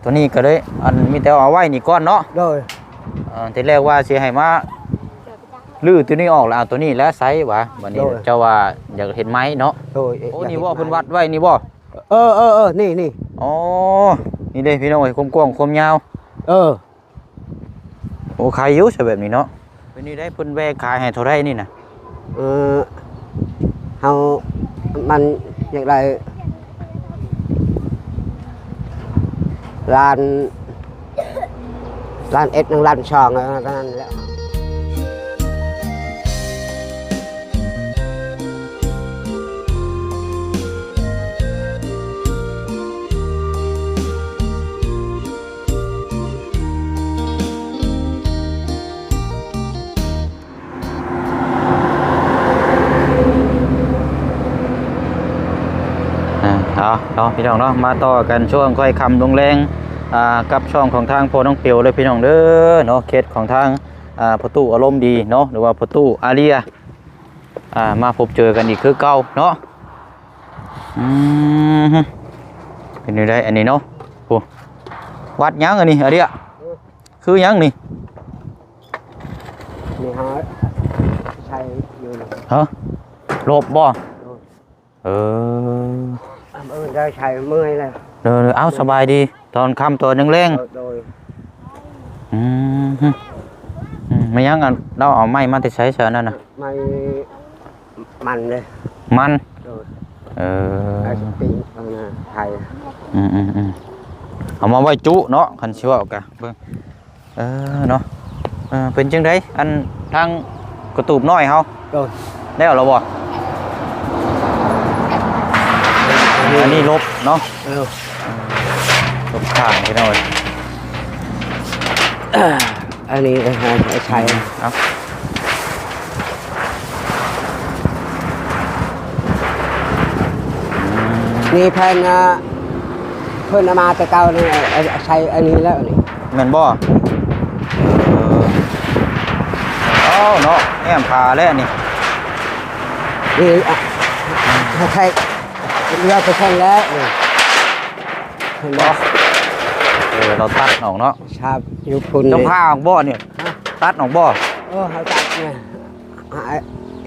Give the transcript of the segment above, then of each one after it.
ໂຕນີ້ກໍເລີຍ ອັນ ມີແຕ່ເອົາໄວ້ນີ້ກ່ອນເນາະ. ໂດຍ. ເອີ ທີແລກວ່າຊິໃຫ້ມາຮື້ໂຕນີ້ອອກ ແລ້ວເອົາໂຕນີ້ແຫຼະໃສ່ຫວາ ບັດນີ້ ໂດຍ ເຈົ້າວ່າຢາກເຮັດໃໝ່ເນາະ. ໂດຍ. ໂອ້ ນີ້ບໍ່ ເພິ່ນວັດໄວ້ນີ້ບໍ່? ເອີໆໆ ນີ້ໆ. ອໍ ນີ້ເດ້ພີ່ນ້ອງເອີຍ ຄວາມກວ້າງຄວາມຍາວ. ເອີ. ໂອ້ ໄຄຢູ່ຊະແບບນີ້ເນາະ. ເປັນນີ້ໄດ້ ເພິ່ນແບ່ຂາຍໃຫ້ເທົ່າໃດນີ້ນະ? ເອີ ເຮົາ ມັນຢາກໄດ້ລ້ານ ລ້ານເອັດ ໜຶ່ງລ້ານສອງ ເທົ່ານັ້ນແຫຼະ. ອ່າ ເອົາເນາະ ພີ່ນ້ອງເນາະ ມາຕໍ່ກັນຊ່ວງຄ່ອຍຄ່ຳລົງແລງ ອ່າ ກັບຊ່ອງຂອງທາງພໍ່ນ້ອງເປວເດີພີ່ນ້ອງເດີເນາະ ເຂດຂອງທາງ ອ່າ ພໍ່ຕູ້ອາລົມດີເນາະ ຫຼືວ່າພໍ່ຕູ້ອາເລຍ ອ່າ ມາພົບເຈີກັນອີກຄືເກົ່າເນາະ. ອືມ ເປັນແນວໃດອັນນີ້ເນາະ? ໂອ້ ວັດຫຍັງອັນນີ້ ອາເລຍ? ຄືຫຍັງນີ້? ນີ້ເຮົາໃຊ້ຢູ່ນີ້. ຮະ? ລົບບໍ່? ໂດຍ. ເອີ ມື້ອື່ນໄດ້ໃຊ້ ເມື່ອຍແລ້ວ. ເດີ ເອົາ ສະບາຍດີ ຕອນຄ່ຳຕອນແລງໆ. ໂດຍ. ອືມ ອືມ ແມ່ນຫຍັງ ອັນ ລາວເອົາໄມ້ມາແຕ່ໃສຊະ ອັນນັ້ນນະ? ໄມ້ ມັນເດ້. ມັນ? ໂດຍ. ເອີ ໄອ້ສະຕິງ ເອີ ໄທ. ອືມໆໆ ເອົາມາໄວ້ຈຸເນາະ ຄັນຊິເວົ້າກະເບິ່ງ ເອີ ເນາະ. ເອີ ເປັນຈັ່ງໃດ ອັນ ທາງກະຕູບນ້ອຍເຮົາ? ໂດຍ. ແລ້ວລະບໍ່? ອັນນີ້ລົບເນາະ. ເອີ ລົບຂ້າງ ພີ່ນ້ອງເອີຍ. ອັນນີ້ ເອີ ໃສ່ ເອົາ ນີ້ແຜ່ນ ອ່າ ເພິ່ນເອົາມາແຕ່ເກົ່ານີ້ ເອົາ ເອົາໃສ່ອັນນີ້ແລ້ວນີ້. ແມ່ນບໍ່? ເອີ ເອົາເນາະ ແອ້ມຜາແລ້ວນີ້. ນີ້ ອ່ະ ໃສ່ ຮ້ອຍເປີເຊັນແລ້ວນີ້. ເຫັນບໍ່? ເອີ ລາວຕັດອອກເນາະ. ຊາບຢູ່ພຸ້ນ ເຈົ້າ ນີ້ ຜ່າອອກບໍ່ນີ້? ຮະ? ຕັດອອກບໍ່? ເອີ ເຮົາຕັດນີ້ ອ່າ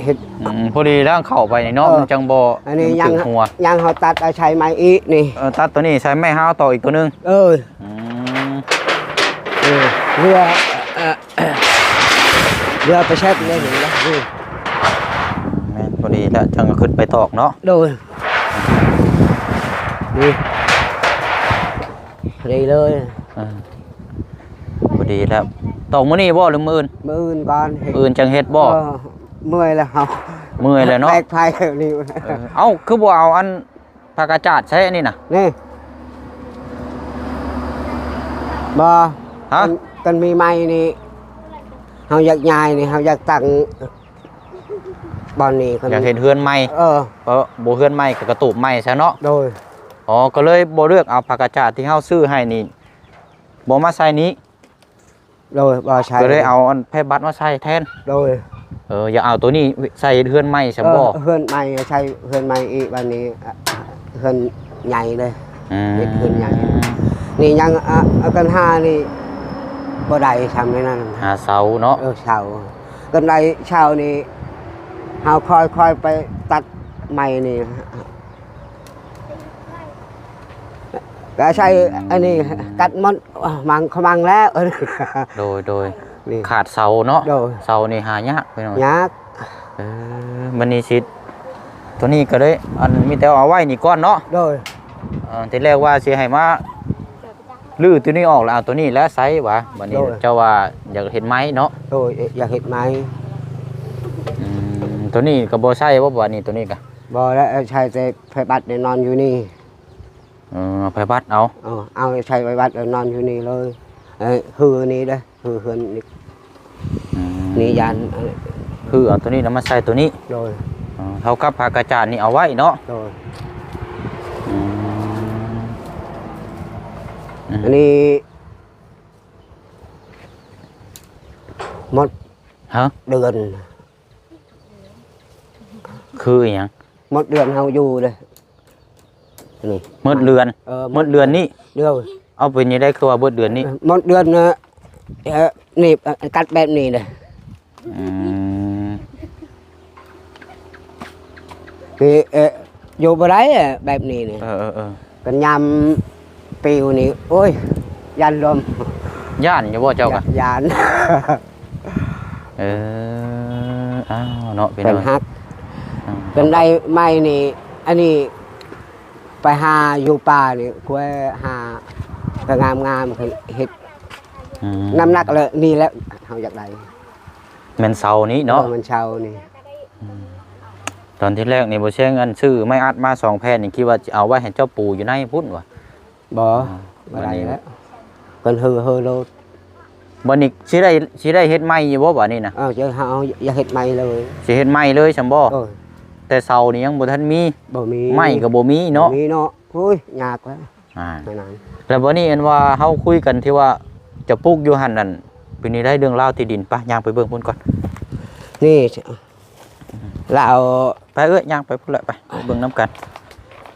ເຮັດ ອືມ ພໍດີແລ້ວເຂົ້າໄປນີ້ເນາະ. ເອີ ມັນຈັ່ງບໍ່ ອັນນີ້ຍັງ ຍັງເຮົາຕັດເອົາໃສ່ໄມ້ອີກນີ້. ເອີ ຕັດໂຕນີ້ໃສ່ໄມ້ ຫາເອົາຕໍ່ອີກໂຕໜຶ່ງ. ເອີ ອືມ ເອີ ເຫຼືອ ເອີ ເຫຼືອໄປແຊັບເລີຍນີ້ນະ. ແມ່ນ ພໍດີແລ້ວ ຈັ່ງເອົາຂຶ້ນໄປຕອກເນາະ. ໂດຍ. ນີ້ ພໍດີເລີຍ. ເອີ ພໍດີແລ້ວ ຕອກມື້ນີ້ບໍ່ ຫຼືມື້ອື່ນ? ມື້ອື່ນກ່ອນ. ມື້ອື່ນຈັ່ງເຮັດບໍ່? ເອີ ເມື່ອຍແລ້ວ ເຮົາເມື່ອຍແລ້ວເນາະ ແບກໄພນີ້. ເອີ ເອົ້າ ຄືບໍ່ເອົາອັນ ພາກະຈາດໃສ່ອັນນີ້ນະ? ນີ້ ບໍ່. ຮະ? ຄັນ ຄັນມີໄມ້ນີ້ ເຮົາຢາກຍ້າຍນີ້ ເຮົາຢາກຕັ້ງບ່ອນນີ້ ຄັນຢາກເຮັດເຮືອນໃໝ່. ເອີ ເພາະບໍ່ເຮືອນໃໝ່ກໍກະຕູບໃໝ່ຊະເນາະ. ໂດຍ. ອໍ ກໍເລີຍບໍ່ເລືອກເອົາພາກະຈາດທີ່ເຮົາຊື້ໃຫ້ນີ້ ບໍ່ມາໃສ່ນີ້. ໂດຍ ບໍ່ໃສ່ ກໍເລີຍເອົາອັນແຜ່ນບັດມາໃສ່ແທນ. ໂດຍ. ເອີ ຢາກເອົາໂຕນີ້ໃສ່ເຮືອນໃໝ່ຊະບໍ່? ເອີ ເຮືອນໃໝ່ ໃສ່ເຮືອນໃໝ່ອີກ ບາດນີ້ ເຮືອນໃຫຍ່ເລີຍ. ອືມ ເຮັດເຮືອນໃຫຍ່. ນີ້ຍັງ ອາ ອັນກັນຫານີ້ບໍ່ໄດ້ຊ່ຳໃນນັ້ນ ຫາເສົາເນາະ. ເອີ ເສົາ ຄັນໄດ້ເສົານີ້ ເຮົາຄ່ອຍໆໄປຕັດໄມ້ນີ້ ກໍໃຊ້ ອືມ ອັນນີ້ກັດໝົດ ມັງຂະມັງແລ້ວ. ໂດຍ ໂດຍ. ນີ້ ຂາດເສົາເນາະ. ໂດຍ. ເສົານີ້ຫາຍາກພີ່ນ້ອງ. ຍາກ. ເອີ ບັດນີ້ຊິ ໂຕນີ້ກໍໄດ້ ອັນ ມີແຕ່ເອົາໄວ້ນີ້ກ່ອນເນາະ. ໂດຍ. ເອີ ທີແລກວ່າຊິໃຫ້ມາຮື້ໂຕນີ້ອອກ ແລ້ວເອົາໂຕນີ້ແຫຼະໃສ່ຫວາ ບັດນີ້ ໂດຍ ເຈົ້າວ່າຢາກເຮັດໃໝ່ເນາະ. ໂດຍ ຢາກເຮັດໃໝ່. ອືມ ໂຕນີ້ກໍບໍ່ໃຊ້ບໍ່ ບັດນີ້ ໂຕນີ້ກໍ? ບໍ່ແລ້ວ ໃຊ້ແຕ່ໄຟບັດໄດ້ນອນຢູ່ນີ້. ເອີ ໄຟບັດເອົາ. ເອີ ເອົາໃຊ້ໄຟບັດ ເອີ ນອນຢູ່ນີ້ເລີຍ. ເອີ ຄືນີ້ເດ້ ຄືເຮືອນນີ້. ອືມ ນີ້ຢ້ານ ເອີ ຄືເອົາໂຕນີ້ແລ້ວມາໃສ່ໂຕນີ້. ໂດຍ. ເອີ ເທົ່າກັບພາກະຈາດນີ້ເອົາໄວ້ເນາະ. ໂດຍ. ອືມ ອືມ ອັນນີ້ໝົດ ຮະ? ເດືອນ. ຄືອີຫຍັງ? ໝົດເດືອນເຮົາຢູ່ເດ້. ນີ້ ໝົດເດືອນ. ເອີ ໝົດເດືອນນີ້. ໂດຍ. ເອົາ ເປັນຈັ່ງໃດຄືວ່າເບິດເດືອນນີ້? ໝົດເດືອນນະ ເອີ ນີ້ ເອີ ຕັດແບບນີ້ເດ້. ອືມ ຄື ເອີ ຢູ່ບໍ່ໄດ້ແບບນີ້ນີ້. ເອີໆໆ ກັນຍາມປິວນີ້ ໂອ້ຍ ຢ້ານລົມ. ຢ້ານຢູ່ບໍ່ເຈົ້າກະ? ຢ້ານ. ເອີ ອ້າວເນາະ ເປັນ ເປັນ ເນາະ ຮັກ ອືມ ເປັນໄດ້ໄມ້ນີ້ ອັນນີ້ ໄປຫາຢູ່ປ່ານີ້ ກວຍຫາກະງາມໆ ເຮັດ ອືມ ນ້ຳໜັກແລ້ວ ນີ້ແຫຼະເຮົາຢາກໄດ້ ແມ່ນເສົານີ້ເນາະ? ເອີ ແມ່ນເສົານີ້. ອືມ ຕອນທີແລກນີ້ບໍ່ແຊງ ອັນ ຊື້ໄມ້ອັດມາສອງແຜ່ນນີ້ ຄິດວ່າຊິເອົາໄວ້ໃຫ້ເຈົ້າປູຢູ່ໃນພຸ້ນຫວາ? ບໍ່ ອ່າ ບໍ່ໄດ້ແລ້ວ ບາດນີ້ ເພິ່ນເຮີເຮີໂລດ. ບາດນີ້ຊິໄດ້ ຊິໄດ້ເຮັດໃໝ່ຢູ່ບໍ່ບາດນີ້ນະ? ເອີ ຈະເຮົາຢາກເຮັດໃໝ່ເລີຍ. ຊິເຮັດໃໝ່ເລີຍຊັ້ນບໍ່? ເອີ ແຕ່ເສົານີ້ຍັງບໍ່ທັນມີ. ບໍ່ມີ ໄມ້ກໍບໍ່ມີເນາະ? ບໍ່ມີເນາະ. ໂອ້ຍ ຍາກແລ້ວ ອ່າ ນັ້ນ. ແລ້ວບາດນີ້ອັນວ່າເຮົາຄຸຍກັນທີ່ວ່າຈະປູກຢູ່ຫັ້ນນັ້ນ ເປັນຈັ່ງໃດເລື່ອງລາວທີ່ດິນ? ໄປ ຍ່າງໄປເບິ່ງພຸ້ນກ່ອນ. ນີ້ ລາວ ໄປເອື້ອຍ ຍ່າງໄປພຸ້ນແຫຼະ ໄປ ໄປເບິ່ງນຳກັນ.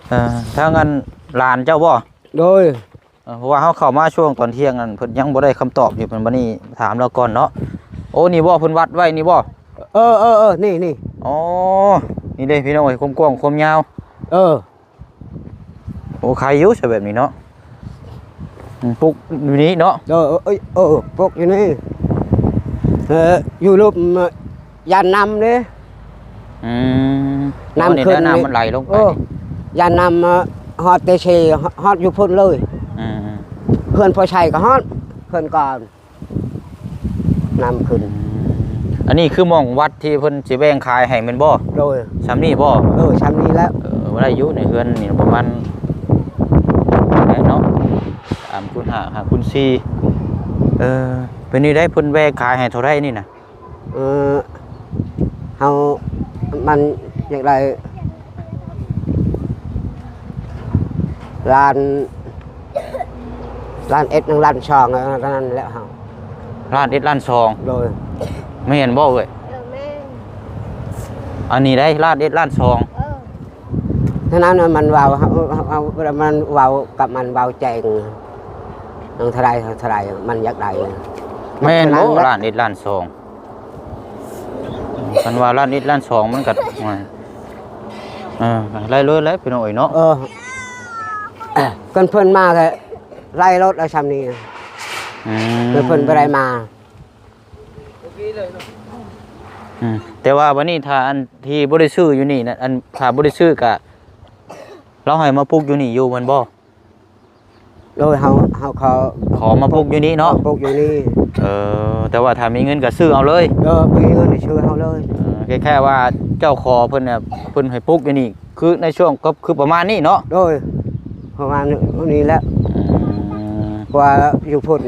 ເອີ ທາງອັນຫຼານເຈົ້າບໍ່? ໂດຍ. ເອີ ເພາະວ່າເຮົາເຂົ້າມາຊ່ວງຕອນທ່ຽງນັ້ນ ເພິ່ນຍັງບໍ່ໄດ້ຄຳຕອບຢູ່ ເພິ່ນ ບາດນີ້ຖາມລາວກ່ອນເນາະ. ໂອ້ ນີ້ບໍ່ ເພິ່ນວັດໄວ້ນີ້ບໍ່? ເອີໆໆ ນີ້ໆ. ອໍ ນີ້ເດ້ພີ່ນ້ອງເອີຍ ຄວາມກວ້າງຄວາມຍາວ. ເອີ ໂອ້ ໄຄຢູ່ຊະແບບນີ້ເນາະ. ອືມ ປູກຢູ່ນີ້ເນາະ? ເອີ ເອີ ເອີ ປູກຢູ່ນີ້. ເອີ ຢູ່ລຸ່ມ ຢ້ານນ້ຳເດ້. ອືມ ນ້ຳຂຶ້ນ ນ້ຳມັນໄຫຼລົງໄປ. ເອີ ຢ້ານນ້ຳຮອດເຕເຊ ຮອດຢູ່ພຸ້ນເລີຍ. ອືມ ເຮືອນພໍ່ໄຊກໍຮອດ ເຮືອນກ່ອນ ນ້ຳຂຶ້ນ. ອືມ ອັນນີ້ຄືໝ່ອງວັດທີ່ເພິ່ນຊິແບ່ງຂາຍໃຫ້ແມ່ນບໍ່? ໂດຍ. ຊ່ຳນີ້ບໍ່? ເອີ ຊ່ຳນີ້ແຫຼະ. ເອີ ບໍ່ໄດ້ຢູ່ໃນເຮືອນນີ້ປະມານ ເທົ່າໃດເນາະ? ສາມຄູນຫ້າ ຫ້າຄູນສີ່. ເອີ ເປັນນີ້ໄດ້ ເພິ່ນແບ່ງຂາຍໃຫ້ເທົ່າໃດນີ້ນະ? ເອີ ເຮົາ ມັນຢາກໄດ້ລ້ານ ລ້ານເອັດ ໜຶ່ງລ້ານສອງ ເທົ່ານັ້ນແຫຼະເຮົາ. ລ້ານເອັດ ລ້ານສອງ. ໂດຍ. ແມ່ນບໍ່ເອີຍ? ເອີ ແມ່ນ. ອັນນີ້ໄດ້ລ້ານເອັດ ລ້ານສອງ. ເອີ ເທົ່ານັ້ນ ມັນເວົ້າ ເຮົາ ເຮົາ ເຮົາ ມັນເວົ້າກັບມັນ ເວົ້າແຈ້ງ ເທົ່າໃດ ເທົ່າໃດ ມັນຢາກໄດ້. ແມ່ນບໍ່? ເທົ່ານັ້ນແຫຼະ. ລ້ານເອັດ ລ້ານສອງ. ຄັນວ່າລ້ານເອັດ ລ້ານສອງ ມັນກໍ ໂອ້ຍ ເອີ ໄລ່ເລີຍແຫຼະພີ່ນ້ອງເອີຍເນາະ. ເອີ ຄັນເພິ່ນມາກໍໄລ່ໂລດ ເອົາຊ່ຳນີ້. ອືມ ເພິ່ນບໍ່ໄດ້ມາ. ອືມ ແຕ່ວ່າບັດນີ້ ຖ້າອັນທີ່ບໍ່ໄດ້ຊື້ຢູ່ນີ້ນະ ອັນ ຖ້າບໍ່ໄດ້ຊື້ກະ ລາວໃຫ້ມາປຸກຢູ່ນີ້ຢູ່ແມ່ນບໍ່? ໂດຍ ເຮົາ ເຮົາຂໍ ຂໍມາປຸກຢູ່ນີ້ເນາະ? ປຸກຢູ່ນີ້. ເອີ ແຕ່ວ່າຖ້າມີເງິນກໍຊື້ເອົາເລີຍ. ເອີ ມີເງິນນີ້ຊື້ເອົາເລີຍ. ເອີ ແຄ່ ແຄ່ວ່າເຈົ້າຂໍເພິ່ນນະ ເພິ່ນໃຫ້ປຸກຢູ່ນີ້ ຄືໃນຊ່ວງກໍຄືປະມານນີ້ເນາະ? ໂດຍ ປະມານນີ້ແຫຼະ. ອືມ ວ່າຢູ່ພຸ້ນ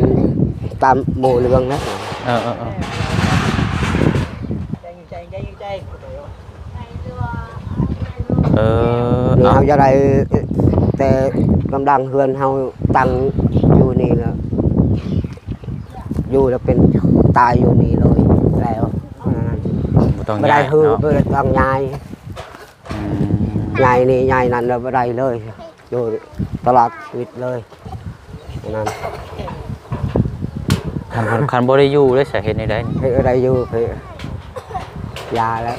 ຕາມໝູ່ເລື່ອງແຫຼະ. ເອີໆໆ ເອີ ເຮົາຢາກໄດ້ ແຕ່ກຳລັງເຮືອນເຮົາຕັ້ງຢູ່ນີ້ລະ ຢູ່ລະເປັນຕາຍຢູ່ນີ້ເລີຍແລ້ວ. ບໍ່ຕ້ອງ ບໍ່ໄດ້ ຍ້າຍ ຄື ເນາະ ບໍ່ໄດ້ຕ້ອງຍ້າຍ. ອືມ ຍ້າຍນີ້ຍ້າຍນັ້ນລະບໍ່ໄດ້ເລີຍ. ຢູ່ຕະຫຼອດຊີວິດເລີຍນັ້ນ. ຄັນ ຄັນ ຄັນບໍ່ໄດ້ຢູ່ເດ້ ສາເຫດໃດ? ເຮັດໄດ້ຢູ່ ເພ ຢ່າແລ້ວ.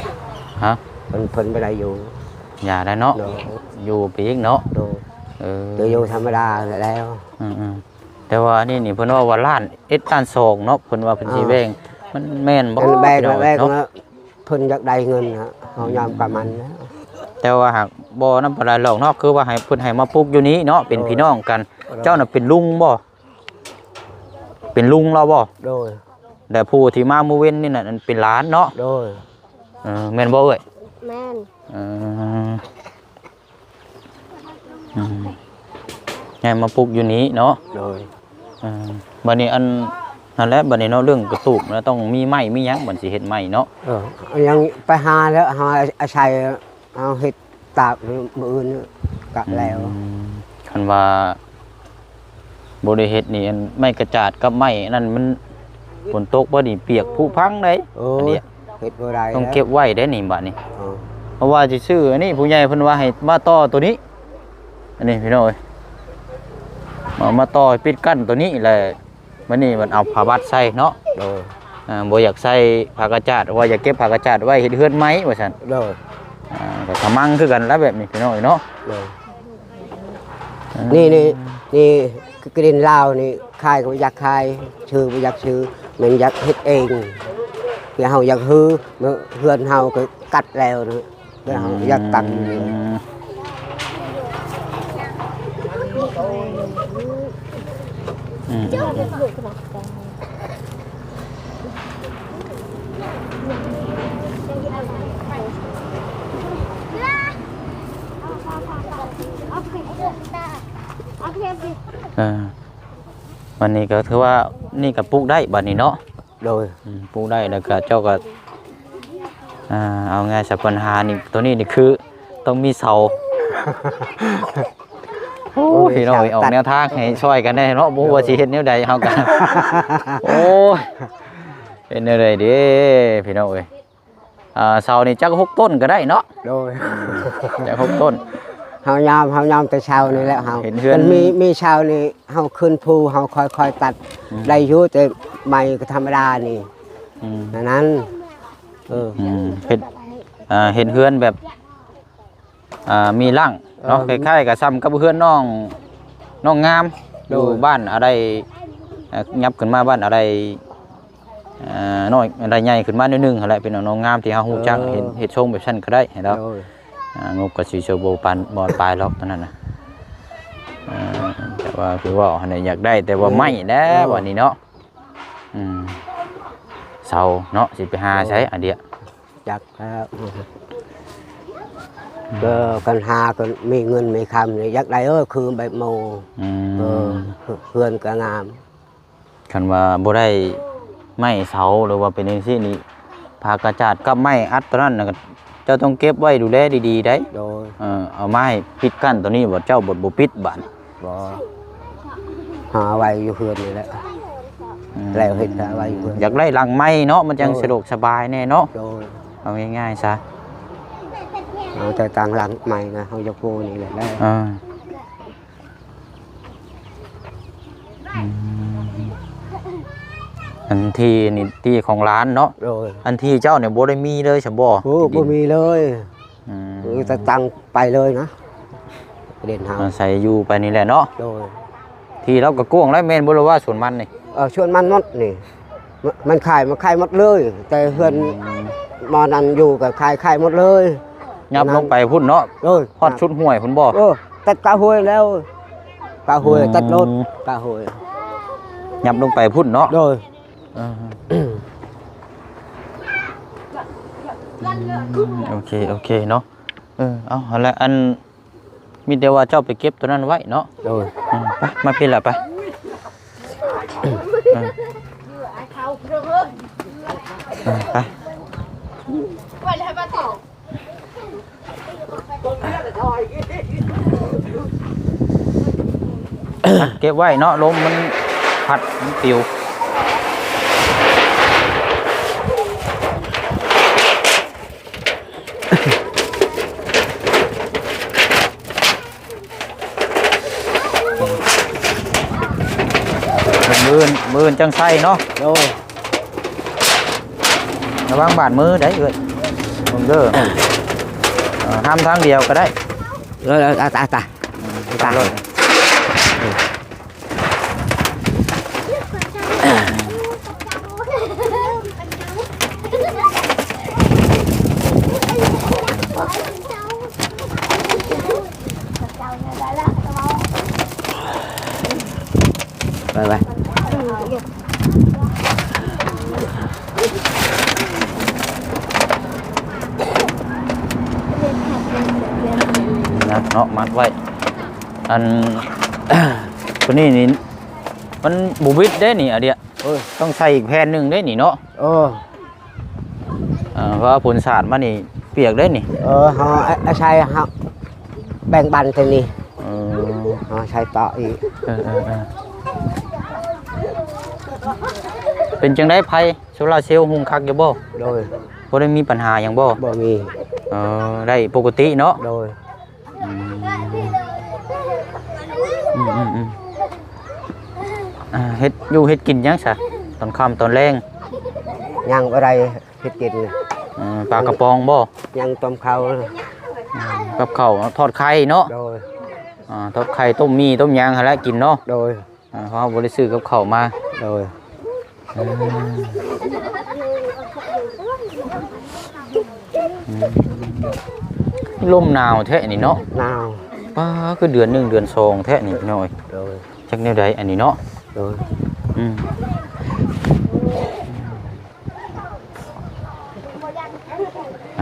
ຮະ? ເພິ່ນ ເພິ່ນບໍ່ໄດ້ຢູ່. ຢ່າແລ້ວເນາະ. ໂດຍ. ຢູ່ໄປອີກເນາະ. ໂດຍ. ເອີ ຈະຢູ່ທຳມະດາແລ້ວ. ອືມໆ ແຕ່ວ່າອັນນີ້ນີ້ ເພິ່ນເວົ້າວ່າລ້ານເອັດ ລ້ານສອງເນາະ ເພິ່ນວ່າເພິ່ນຊິ ອ່າ ແບ່ງ ມັນແມ່ນບໍ່? ເພິ່ນແບ່ງ ເນາະ ເພິ່ນຢາກໄດ້ເງິນ ເຮົາຍອມກັບມັນ. ແຕ່ວ່າຫາກບໍ່ນຳປານໃດຫຼອກເນາະ ຄືວ່າໃຫ້ເພິ່ນໃຫ້ມາປຸກຢູ່ນີ້ເນາະ ເປັນ ໂດຍ ພີ່ນ້ອງກັນ. ໂດຍ. ເຈົ້ານະເປັນລຸງບໍ່? ເປັນລຸງລາວບໍ່? ໂດຍ. ແລະຜູ້ທີ່ມາມື້ເວັນນີ້ນະ ອັນເປັນຫຼານເນາະ? ໂດຍ. ເອີ ແມ່ນບໍ່ເອີຍ? ແມ່ນ. ເອີ ອືມ ໃຫ້ມາປຸກຢູ່ນີ້ເນາະ? ໂດຍ. ເອີ ບັດນີ້ອັນ ນັ້ນແຫຼະ ບັດນີ້ເນາະ ເລື່ອງກະຕູບນະ ຕ້ອງມີໄມ້ມີຫຍັງ ບັດຊິເຮັດໄມ້ເນາະ. ເອີ ຍັງໄປຫາແລ້ວ ຫາອາໄສ ເອົາເຮັດຕາກມື້ອື່ນກະແລ້ວ. ອືມ ຄັນວ່າບໍ່ໄດ້ເຮັດນີ້ ອັນໄມ້ກະຈາດກັບໄມ້ອັນນັ້ນ ມັນຝົນຕົກບໍ່ນີ້ ປຽກຜຸພັງໄດ໋. ໂອ້ຍ ອັນນີ້ ເຮັດບໍ່ໄດ້ ຕ້ອງເກັບໄວ້ເດ້ນີ້ບາດນີ້. ເອີ ເພາະວ່າຊິຊື້ອັນນີ້ ຜູ້ໃຫຍ່ເພິ່ນວ່າໃຫ້ມາຕໍ່ໂຕນີ້ ອັນນີ້ພີ່ນ້ອງເອີຍ ມ ເອົາມາຕໍ່ປິດກັ້ນໂຕນີ້ແຫຼະ. ບັດນີ້ມັນເອົາຜ້າບັດໃສ່ເນາະ. ໂດຍ. ອ່າ ບໍ່ຢາກໃສ່ຜ້າກະຈາດ ເພາະວ່າຢາກເກັບຜ້າກະຈາດໄວ້ເຮັດເຮືອນໃໝ່ວ່າຊັ້ນ. ໂດຍ. ອ່າ ກໍຂະມັງຄືກັນລະແບບນີ້ພີ່ນ້ອງເອີຍເນາະ. ໂດຍ. ອ່າ ນີ້ ນີ້ ນີ້ ກະດິນລາວນີ້ ຂາຍກໍບໍ່ຢາກຂາຍ ຊື້ບໍ່ຢາກຊື້ ແມ່ນຢາກເຮັດເອງ ແຕ່ເຮົາຢາກຮື ເຮືອນເຮົາກໍກັດແລ້ວນະ. ແລ້ວເຮົາຢາກຕັ້ງຢູ່ນີ້. ອືມ ອືມ ອືມ ເອີ ບັດນີ້ກໍຖືວ່ານີ້ກໍປູກໄດ້ບັດນີ້ເນາະ. ໂດຍ. ອືມ ປູກໄດ້ ແລ້ວກໍເຈົ້າກໍ ອ່າ ເອົາງ່າຍຊະ ບັນຫານີ້ ໂຕນີ້ນີ້ຄືຕ້ອງມີເສົາ. ໂອ້ຍ ໂອ້ຍ ພີ່ນ້ອງເອີຍ ເສົາຕັດ ອອກແນວທາງໃຫ້ຊ່ອຍກັນແດ່ເນາະ. ບໍ່ຮູ້ວ່າ ໂດຍ ຊິເຮັດແນວໃດ ເຮົາກໍ ໂອ້ຍ ເຮັດແນວໃດເດ້ພີ່ນ້ອງເອີຍ. ອ່າ ເສົານີ້ຈັກຫົກຕົ້ນກໍໄດ້ເນາະ. ໂດຍ. ອືມ ຈັກຫົກຕົ້ນ ເຮົາຍາມ ເຮົາຍາມແຕ່ເສົານີ້ແຫຼະ. ເຮົາເຫັນເຮືອນ ມັນມີ ມີເສົານີ້ ເຮົາຂຶ້ນພູ ເຮົາຄ່ອຍໆຕັດ ອືມ ໄດ້ຢູ່ ແຕ່ໄມ້ກໍທຳມະດານີ້. ອືມ ອັນນັ້ນ ເອີ ອືມ ເຮັດ ອ່າ ເຮັດເຮືອນແບບ ອ່າ ມີຫຼັງເນາະ. ເອີ ຄ້າຍໆກັບສ່ຳກັບເຮືອນນ້ອງ ນ້ອງງາມ ໂດຍ ຢູ່ບ້ານອາໄດ ເອີ ຫຍັບຂຶ້ນມາບ້ານອາໄດ ເອີ ນ້ອຍ ອາໄດໃຫຍ່ຂຶ້ນມາໜ້ອຍໜຶ່ງຫັ້ນແຫຼະ ເປັນນ້ອງງາມທີ່ເຮົາຮູ້ຈັກ. ເອີ ເຮັດ ເຮັດຊົງແບບຊັ້ນກໍໄດ້ໃຫ້ລາວ. ໂດຍ. ອ່າ ງົບກໍຊິບໍ່ປານ ບໍ່ປານປາຍຫຼອກຕອນນັ້ນນະ. ເອີ ແຕ່ວ່າຄືເວົ້າຫັ້ນແຫຼະ ຢາກໄດ້ແຕ່ວ່າ ໂອ້ ໄມ້ແຫຼະ ໂອ້ ບັດນີ້ເນາະ. ອືມ ເສົາເນາະ ຊິໄປຫາໃສ ໂອ້ ອັນເດຍ ຈັກແລ້ວ. ອືມ ກໍຄັນຫາກໍມີເງິນມີຄຳນີ້ ຢາກໄດ້ ເອີ ຄືແບບໝູ່. ອືມ ເອີ ເຮືອນກໍງາມ. ຄັນວ່າບໍ່ໄດ້ໄມ້ເສົາ ຫຼືວ່າເປັນຈັ່ງຊີ້ນີ້ ຜ້າກະຈາດກັບໄມ້ອັດໂຕນັ້ນນະ ເຈົ້າຕ້ອງເກັບໄວ້ດູແລດີໆໄດ໋. ໂດຍ. ເອີ ເອົາໄມ້ປິດກັ້ນໂຕນີ້ ບໍ່ ເຈົ້າບໍ່ ບໍ່ປິດບາດ. ບໍ່ ຫາໄວ້ຢູ່ເຮືອນນີ້ແຫຼະ. ອືມ ແລ້ວເຮັດຫາໄວ້ຢູ່ເຮືອນ. ຢາກໄດ້ຫຼັງໃໝ່ເນາະ ມັນຈັ່ງ ໂດຍ ສະດວກສະບາຍແດ່ເນາະ. ໂດຍ. ເອົາງ່າຍໆຊະ ເອົາແຕ່ຕັ້ງຫຼັງໃໝ່ນະ ເຮົາຢາກໂປນີ້ແຫຼະ. ເອີ. ອືມ ອັນທີ່ນີ້ທີ່ຂອງຫຼານເນາະ. ໂດຍ. ອັນທີ່ເຈົ້ານີ້ບໍ່ໄດ້ມີເລີຍຊະບໍ່? ໂອ້ ທີ່ດິນ ບໍ່ມີເລີຍ. ອືມ ເອີ ແຕ່ຕັ້ງໄປເລີຍນະ ເດັ່ນເຮົາ ອາໄສຢູ່ໄປນີ້ແຫຼະເນາະ. ໂດຍ. ທີ່ລາວກໍກວ້າງຫຼາຍແມ່ນບໍ່ ຫຼືວ່າສວນມັນນີ້? ເອີ ສວນມັນໝົດນີ້. ມ- ມັນຂາຍ ມັນຂາຍໝົດເລີຍ ແຕ່ເຮືອນ ອືມ ໝໍນັ້ນຢູ່ກໍຂາຍ ຂາຍໝົດເລີຍ. ຫຍັບລົງໄປພຸ້ນເນາະ. ໂດຍ. ຮອດສຸດຫ້ວຍພຸ້ນບໍ່? ເອີ ຕັດກະຫ້ວຍແລ້ວ ກະຫ້ວຍ ອືມ ຕັດລົດ ກະຫ້ວຍ ຫຍັບລົງໄປພຸ້ນເນາະ. ໂດຍ. ເອີ ອືມ ໂອເຄ ໂອເຄເນາະ. ເອີ ເອົາ ຫັ້ນແຫຼະ ອັນ ມີແຕ່ວ່າເຈົ້າໄປເກັບໂຕນັ້ນໄວ້ເນາະ. ໂດຍ. ອືມ ໄປ ມາພີ້ລະ ໄປ. ເອີ ເອີ ໄປ ເກັບໄວ້ເນາະ ລົມມັນພັດ ມັນປິວ. ມື້ອື່ນ ມື້ອື່ນຈັ່ງໃສ່ເນາະ. ໂດຍ. ລະວັງບາດມືໄດ້ເອື້ອຍ ເບິ່ງເດີ. ເອີ ຫ້າມທາງດຽວກໍໄດ້. ເອີ ຕາຍ ຕາຍ ຕາຍ ຕາຍ. ໄປ ໄປ ເນາະ ມັດໄວ້. ອັນ ໂຕນີ້ນີ້ ມັນບໍ່ບິດເດ້ນີ້ ອາເດຍ. ໂອ້ຍ ຕ້ອງໃສ່ອີກແຜ່ນໜຶ່ງເດ້ນີ້ເນາະ. ເອີ ເອີ ເພາະວ່າຝົນສາດມານີ້ປຽກເດ້ນີ້. ເອີ ເຮົາ ອາໄສເຮົາແບ່ງປັນໂຕນີ້. ເອີ ເຮົາໃສ່ຕໍ່ອີກ. ເອີ ເອີ ເອີ ເປັນຈັ່ງໃດ ໄຟໂຊລາເຊວຮຸ່ງຄັກຢູ່ບໍ່? ໂດຍ. ບໍ່ໄດ້ມີປັນຫາຫຍັງບໍ່? ບໍ່ມີ. ເອີ ໄດ້ປົກກະຕິເນາະ. ໂດຍ. ອືມ ອືມ ອືມ ອືມ. ອ່າ ເຮັດຢູ່ເຮັດກິນຫຍັງຊະ ຕອນຄ່ຳຕອນແລງ? ຍັງບໍ່ໄດ້ເຮັດກິນ. ເອີ ປາກະປ໋ອງບໍ່? ຍັງຕົ້ມເຂົ້າ. ອືມ ກັບເຂົ້າທອດໄຂ່ເນາະ? ໂດຍ. ອ່າ ທອດໄຂ່ ຕົ້ມໝີ່ ຕົ້ມຫຍັງຫັ້ນແຫຼະກິນເນາະ? ໂດຍ. ອ່າ ເພາະເຮົາບໍ່ໄດ້ຊື້ກັບເຂົ້າມາ. ໂດຍ. ອືມ ອືມ ລົມໜາວແທ້ນີ້ເນາະ? ໜາວ. ປ້າ ຄືເດືອນໜຶ່ງເດືອນສອງແທ້ນີ້ພີ່ນ້ອງເອີຍ. ໂດຍ. ຈັກແນວໃດອັນນີ້ເນາະ? ໂດຍ. ອືມ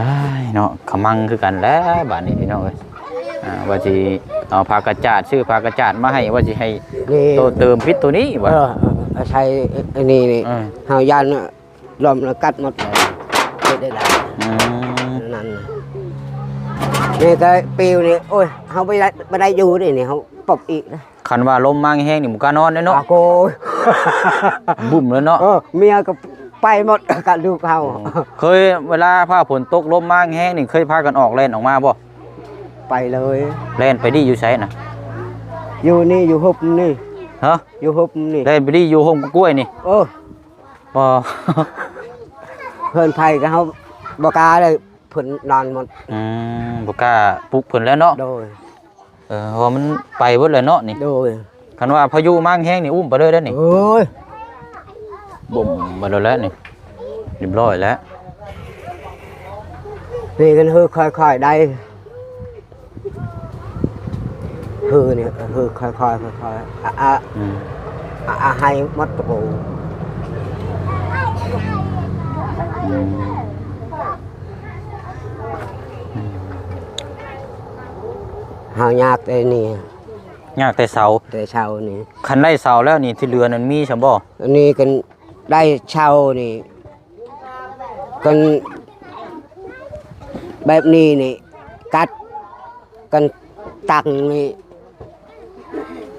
ອ້າຍເນາະ ຂະມັງຄືກັນແຫຼະບາດນີ້ພີ່ນ້ອງເອີຍ. ອ່າ ວ່າຊິເອົາຜ້າກະຈາດ ຊື້ຜ້າກະຈາດມາໃຫ້ ວ່າຊິໃຫ້ ນີ້ ໂຕເຕີມປິດໂຕນີ້ວ່າ. ເອີ ເອີ ໃສ່ອັນນີ້ນີ້ ເອີ ເຮົາຢ້ານລົມກັດໝົດ. ເອີ ເຮັດໄດ້ຫຼາຍ. ອືມ ນັ້ນ ນີ້ກໍປິວນີ້ ໂອ້ຍ ເຮົາບໍ່ໄດ້ ບໍ່ໄດ້ຢູ່ນີ້ ນີ້ເຮົາປົບອີກນະ. ຄັນວ່າລົມມາແຮງໆນີ້ ບໍ່ກ້ານອນເດ້ເນາະ. ອາໂກຍ ບຸ້ມເລີຍເນາະ. ເອີ ເມຍກໍໄປໝົດ ກັບລູກເຮົາ. ໂອ້ ເຄີຍ ເວລາຟ້າຝົນຕົກລົມມາແຮງໆນີ້ ເຄີຍພາກັນອອກແລ່ນອອກມາບໍ່? ໄປເລີຍ. ແລ່ນໄປດີຢູ່ໃສນະ? ຢູ່ນີ້ ຢູ່ຮົບນີ້. ຮະ? ຢູ່ຮົບນີ້. ແລ່ນໄປດີຢູ່ຮົບກ້ວຍນີ້? ເອີ. ບໍ່ ເຮືອນໃຜກໍເຮົາບໍ່ກ້າເລີຍ ເພິ່ນນອນໝົດ. ອືມ ບໍ່ກ້າປຸກເພິ່ນແລ້ວເນາະ. ໂດຍ. ເອີ ເພາະວ່າມັນໄປເບິດແລ້ວເນາະນີ້. ໂດຍ. ຄັນວ່າພາຍຸມາແຮງນີ້ ອຸ້ມໄປເລີຍເດ້ນີ້. ໂອ້ຍ ບຸ້ມໄປໂລດແລ້ວນີ້ ຮຽບຮ້ອຍແລ້ວ. ນີ້ກັນເຮີຄ່ອຍໆໄດ້ ເຮີນີ້ ເຮີຄ່ອຍໆ ຄ່ອຍໆ ອະ ອະ ອືມ ອະ ອະ ໃຫ້ໝົດຕະປູ. ອືມ ເຮົາຍາກແຕ່ນີ້ ຍາກແຕ່ເສົາ ແຕ່ເສົານີ້. ຄັນໄດ້ເສົາແລ້ວນີ້ ທີ່ເຫຼືອນັ້ນມີຊ່ຳບໍ່? ອັນນີ້ກັນໄດ້ເສົານີ້ ກັນແບບນີ້ນີ້ ກັດກັນຕັ້ງນີ້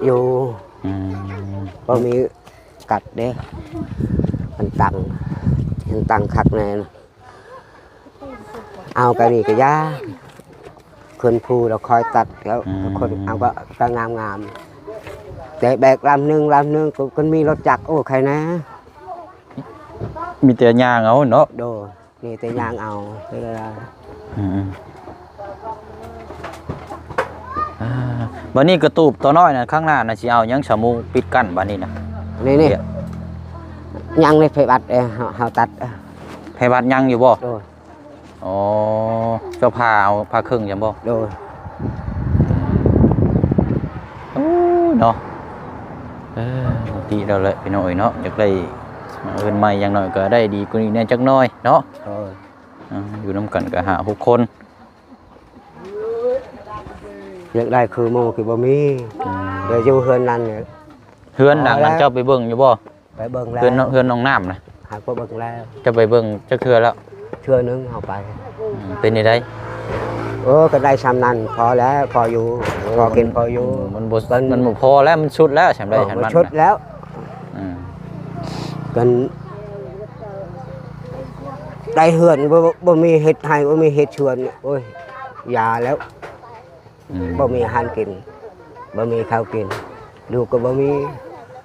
ຢູ່. ອືມ ບໍ່ມີກັດເດ້ ມັນຕັ້ງ ມັນຕັ້ງຄັກແນ່ນະ. ເອົາກະນີ້ກະຢ່າ ຄົນຜູ້ລະຄອຍຕັດແລ້ວ. ອືມ ຄົນເອົາກະ ກະງາມໆ ແຕ່ແບກລຳໜຶ່ງ ລຳໜຶ່ງ ກະ ກະມີລົດຈັກ ໂອ້ ໃຄແນ່. ມີແຕ່ຍ່າງເອົາເນາະ. ໂດຍ. ມີແຕ່ຍ່າງເອົາ. ອືມ ອ່າ ບາດນີ້ກະຕູບຕົວນ້ອຍນະ ຂ້າງໜ້ານະ ຊິເອົາຫຍັງສະມຸງປິດກັ້ນບາດນີ້ນະ? ນີ້ ນີ້ ຍັງເລີຍ ໄພບັດ ເອີ ເຮົາ ເຮົາຕັດ. ໄພບັດຍັງຢູ່ບໍ່? ໂດຍ. ອໍ ເຈົ້າຜ້າເອົາຜ້າເຄິ່ງຈັ່ງບໍ່? ໂດຍ. ໂອ້ ເນາະ ເອີ ປົກກະຕິແລ້ວແຫຼະພີ່ນ້ອງເອີຍເນາະ ຢາກໄດ້ເຮືອນໃໝ່ ຢ່າງໜ້ອຍກະໄດ້ດີກວ່ານີ້ແດ່ຈັກໜ້ອຍເນາະ. ໂດຍ. ອ່າ ຢູ່ນຳກັນກະຫ້າຫົກຄົນ ຢາກໄດ້ຄືໝູ່ຄືບໍ່ມີ. ອືມ ແຕ່ຢູ່ເຮືອນນັ້ນ ເຮືອນຫຼັງນັ້ນເຈົ້າໄປເບິ່ງຢູ່ບໍ່? ໄປເບິ່ງແລ້ວ ເຮືອນ ເຮືອນນ້ອງນ້ຳນະ. ຫາກໍເບິ່ງແລ້ວ. ເຈົ້າໄປເບິ່ງຈັກເທື່ອແລ້ວ? ເທື່ອໜຶ່ງເຮົາໄປ. ອືມ ເປັນຈັ່ງໃດ? ໂອ້ ກໍໄດ້ຊ່ຳນັ້ນ ພໍແລ້ວ ພໍຢູ່ ພໍກິນພໍຢູ່. ອືມ ມັນບໍ່ ມັນບໍ່ພໍແລ້ວ ມັນສຸດແລ້ວ ຊ່ຳໃດ ເອີ ຊ່ຳນັ້ນ ມັນສຸດແລ້ວ. ອືມ ກັນໄດ້ເຮືອນ ບໍ່ ບໍ່ມີເຮັດໄຮ່ ບໍ່ມີເຮັດສວນ ໂອ້ຍ ຢ່າແລ້ວ. ອືມ ບໍ່ມີອາຫານກິນ ບໍ່ມີເຂົ້າກິນ ລູກກໍບໍ່ມີ.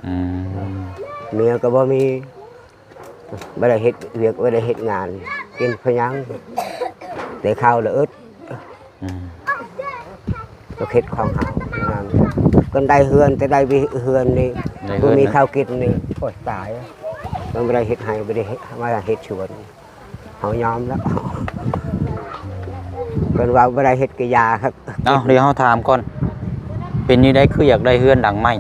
ອືມ ເມຍກໍບໍ່ມີ ບໍ່ໄດ້ເຮັດວຽກ ບໍ່ໄດ້ເຮັດງານ ກິນພະຍັງ ແຕ່ເຂົ້າລະອຶດ. ອືມ ກໍເຂດຂອງເຮົານັ້ນ ກໍໄດ້ເຮືອນ ແຕ່ໄດ້ເຮືອນນີ້ ໄດ້ເຮືອນ ບໍ່ມີເຂົ້າກິນນີ້ ໂອ້ຍ ຕາຍ ມັນບໍ່ໄດ້ເຮັດໄຮ່ ບໍ່ໄດ້ເຮັດ ມາເຮັດສວນ. ເຮົາຍອມແລ້ວ ເພິ່ນວ່າບໍ່ໄດ້ເຮັດກະຢ່າ. ເອົ້າ ດຽວເຮົາຖາມກ່ອນ ເປັນແນວໃດຄືຢາກໄດ້ເຮືອນຫຼັງໃໝ່?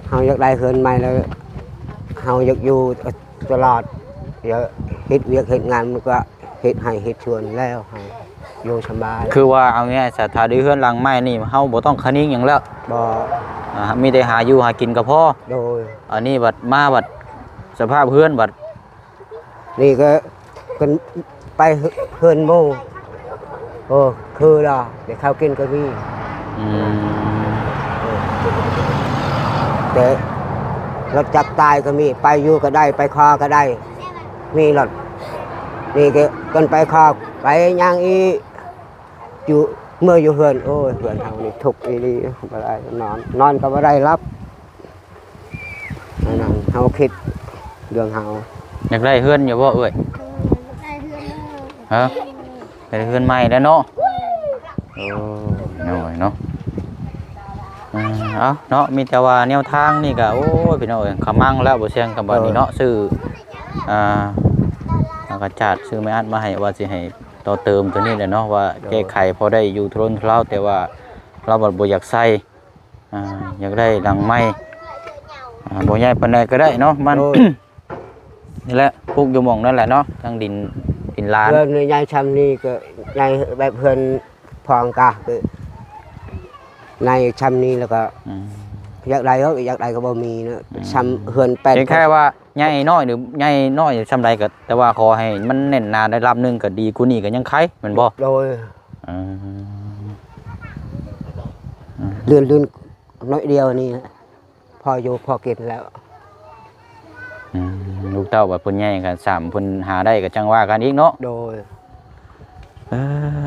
ເຮົາຢາກໄດ້ເຮືອນໃໝ່ແລ້ວ ເຮົາຢາກຢູ່ຕະຫຼອດ ຢາກເຮັດວຽກເຮັດງານ ມັນກະເຮັດໄຮ່ເຮັດສວນແລ້ວ ເຮົາຢູ່ສະບາຍ. ຄືວ່າເອົາງ່າຍຊະ ຖ້າໄດ້ເຮືອນຫຼັງໃໝ່ນີ້ ເຮົາບໍ່ຕ້ອງຄະນິງຫຍັງແລ້ວ. ບໍ່ ອາ ມີແຕ່ຫາຢູ່ຫາກິນກະພໍ. ໂດຍ. ອັນນີ້ບັດມາບັດ ສະພາບເຮືອນບັດ ນີ້ກໍເພິ່ນໄປເຮືອນໝູ່ ໂອ້ ຄືລະ ໄດ້ເຂົ້າກິນກໍມີ. ອືມ ເອີ ແຕ່ລົດຈັກຕາຍກໍມີ ໄປຢູ່ກໍໄດ້ ໄປຂໍກໍໄດ້ ມີລົດ. ນີ້ກໍເພິ່ນໄປຂໍ ໄປຫຍັງອີກ ຢູ່ ເມືອຢູ່ເຮືອນ ໂອ້ຍ ເຮືອນເຮົານີ້ທຸກອີ່ຫຼີ ບໍ່ໄດ້ນອນ ນອນກໍບໍ່ໄດ້ຫຼັບ. ເຮົາຄິດເລື່ອງເຮົາ. ຢາກໄດ້ເຮືອນຢູ່ບໍ່ເອື້ອຍ? ຮະ? ໄດ້ເຮືອນໃໝ່ແລ້ວເນາະ. ໂອ້ ນ້ອຍເນາະ. ເອີ ເອົາເນາະ ມີແຕ່ວ່າແນວທາງນີ້ກະ ໂອ້ຍ ພີ່ນ້ອງເອີຍ ຂະມັງແລ້ວ ບໍ່ຊຽງກັບບັດນີ້ເນາະ. ເອີ ຊື້ ອ່າ ອາກາຈາດ ຊື້ໄມ້ອັດມາໃຫ້ ວ່າຊິໃຫ້ຕໍ່ເຕີມຕົວນີ້ແຫຼະເນາະ ວ່າ ໂດຍ ແກ້ໄຂພໍໄດ້ຢູ່ທຸລົນທຸເລົາ ແຕ່ວ່າລາວບັດບໍ່ຢາກໃສ່ ອ່າ ຢາກໄດ້ຫຼັງໃໝ່ ອ່າ ບໍ່ໃຫຍ່ປານໃດກໍໄດ້ເນາະ ມັນ ໂດຍ ນີ້ແຫຼະ ປຸກຢູ່ໝ່ອງນັ້ນແຫຼະເນາະ ທາງດິນ ດິນລານ. ເຮືອນໃຫຍ່ຊ່ຳນີ້ກໍໃຫຍ່ແບບເຮືອນພອງກະ ຄືໃຫຍ່ຊ່ຳນີ້ແລ້ວກໍ ອືມ ຢາກໄດ້ກໍ ຢາກໄດ້ກໍບໍ່ມີເນາະ. ອືມ ຊ່ຳເຮືອນແປດ ຄ້າຍໆວ່າໃຫຍ່ນ້ອຍ ຫຼືໃຫຍ່ນ້ອຍຊ່ຳໃດກໍ ແຕ່ວ່າຂໍໃຫ້ມັນແໜ້ນໜາໄດ້ລະດັບໜຶ່ງກໍດີກວ່ານີ້ກໍຍັງໄຄ ແມ່ນບໍ່? ໂດຍ. ອືມ ເລື່ອນໆໜ້ອຍດຽວນີ້ ພໍຢູ່ພໍກິນແລ້ວ. ອືມ ລູກເຕົ້າບັດເພິ່ນໃຫຍ່ກັນ ສ່ຳເພິ່ນຫາໄດ້ກໍຈັ່ງວ່າກັນອີກເນາະ. ໂດຍ. ເອີ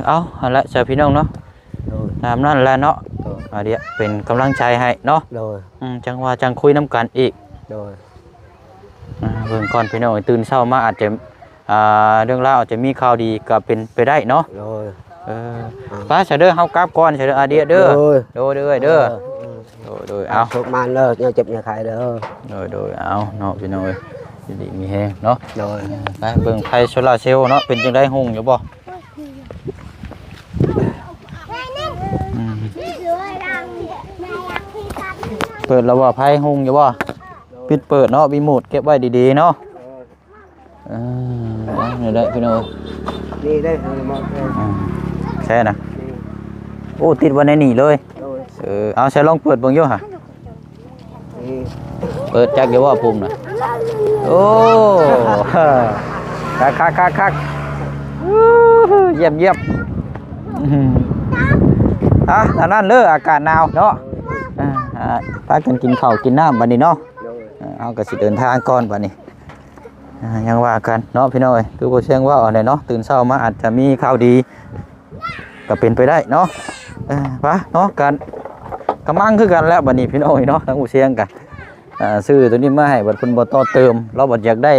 ເອົາ ຫັ້ນແຫຼະຊະພີ່ນ້ອງເນາະ. ໂດຍ. ຕາມນັ້ນແຫຼະເນາະ. ໂດຍ. ອາດຽເປັນກຳລັງໃຈໃຫ້ເນາະ. ໂດຍ. ອືມ ຈັ່ງວ່າຈັ່ງຄຸຍນຳກັນອີກ. ໂດຍ. ອ່າ ເບິ່ງກ່ອນພີ່ນ້ອງ ຕື່ນເຊົ້າມາອາດຈະ ອ່າ ເລື່ອງລາວອາດຈະມີຂ່າວດີກໍເປັນໄປໄດ້ເນາະ. ໂດຍ. ເອີ ອ່າ ໄປຊະເດີ ເຮົາກັບກ່ອນຊະເດີ ອາດຽເດີ. ໂດຍ. ໂດຍ ເດີ ເດີ. ເອີ ເອີ ໂດຍ ໂດຍ. ເອົາ ໂຊກໝານເດີ ຢ່າເຈັບຢ່າໄຂ້ເດີ. ໂດຍ ໂດຍ. ເອົາເນາະ ພີ່ນ້ອງເອີຍ ຢູ່ດີມີແຮງເນາະ. ໂດຍ. ໄປເບິ່ງໄຟໂຊລາເຊວເນາະ ເປັນຈັ່ງໃດ ຮຸ່ງຢູ່ບໍ່? ອືມ ເປີດແລ້ວບໍ່? ໄຟຮຸ່ງຢູ່ບໍ່? ປິດເປີດເນາະ ຣີໂມດເກັບໄວ້ດີໆເນາະ. ເອີ ເອົາ ນີ້ແຫຼະພີ່ນ້ອງ. ນີ້ເດ້ ນີ້ມາ ອ່າ ແຊ່ນະ. ນີ້ ໂອ້ ຕິດໄວ້ໃນນີ້ເລີຍ. ໂດຍ. ເອີ ເອົາ ໃສ່ລອງເປີດເບິ່ງຢູ່ຫະ. ນີ້ ເປີດຈັກຢູ່ບໍ່ ປຸ່ມນະ? ໂອ້ ຄັກໆໆໆ ຢ້ຽມໆ. ອ່າ ອັນນັ້ນເດີ ອາກາດໜາວເນາະ. ອ່າ ພາກັນກິນເຂົ້າກິນນ້ຳບັດນີ້ເນາະ. ໂດຍ. ເຮົາກໍຊິເດີນທາງກ່ອນບັດນີ້. ອ່າ ຍັງວ່າກັນເນາະ ພີ່ນ້ອງເອີຍ ຄືບໍ່ຊຽງເວົ້າອັນໃດເນາະ ຕື່ນເຊົ້າມາອາດຈະມີຂ່າວດີ ກໍເປັນໄປໄດ້ເນາະ. ເອີ ໄປເນາະ ກະ ກະມັງຄືກັນແລ້ວບັດນີ້ ພີ່ນ້ອງເອີຍເນາະ. ທາງບໍ່ຊຽງກະ ອ່າ ຊື້ຕົວນີ້ມາໃຫ້ ບັດເພິ່ນບໍ່ຕໍ່ເຕີມ ລາວບັດຢາກໄດ້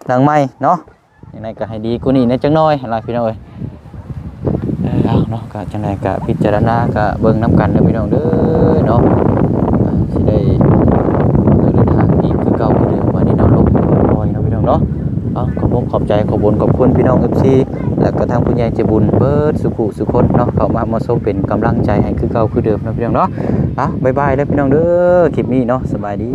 ຫຼັງໃໝ່ເນາະ. ຈັ່ງໃດກໍໃຫ້ດີກວ່ານີ້ແດ່ຈັກໜ້ອຍຫັ້ນລະ ພີ່ນ້ອງເອີຍ. ເອີ ເອົາເນາະ ກໍຈັ່ງໃດກໍພິຈາລະນາ ກໍເບິ່ງນຳກັນເດີພີ່ນ້ອງເດີເນາະ. ອ່າ ຊິໄດ້ເດີນທາງອີກຄືເກົ່າຄືເດີມ ບາດນີ້ເນາະ ລົງມາຮອດເນາະ ພີ່ນ້ອງເນາະ. ເອົາ ຂອບອົກຂອບໃຈ ຂອບບຸນຂອບຄຸນພີ່ນ້ອງ ເອັຟຊີ ແລະກໍທາງຜູ້ໃຫຍ່ໃຈບຸນເບິດສູ່ຜູ້ສູ່ຄົນເນາະ ເຂົ້າມາມາຊົມເປັນກຳລັງໃຈໃຫ້ຄືເກົ່າຄືເດີມເນາະ ພີ່ນ້ອງເນາະ. ເອົາ ບາຍບາຍເດີພີ່ນ້ອງເດີ ຄລິບນີ້ເນາະ ສະບາຍດີ.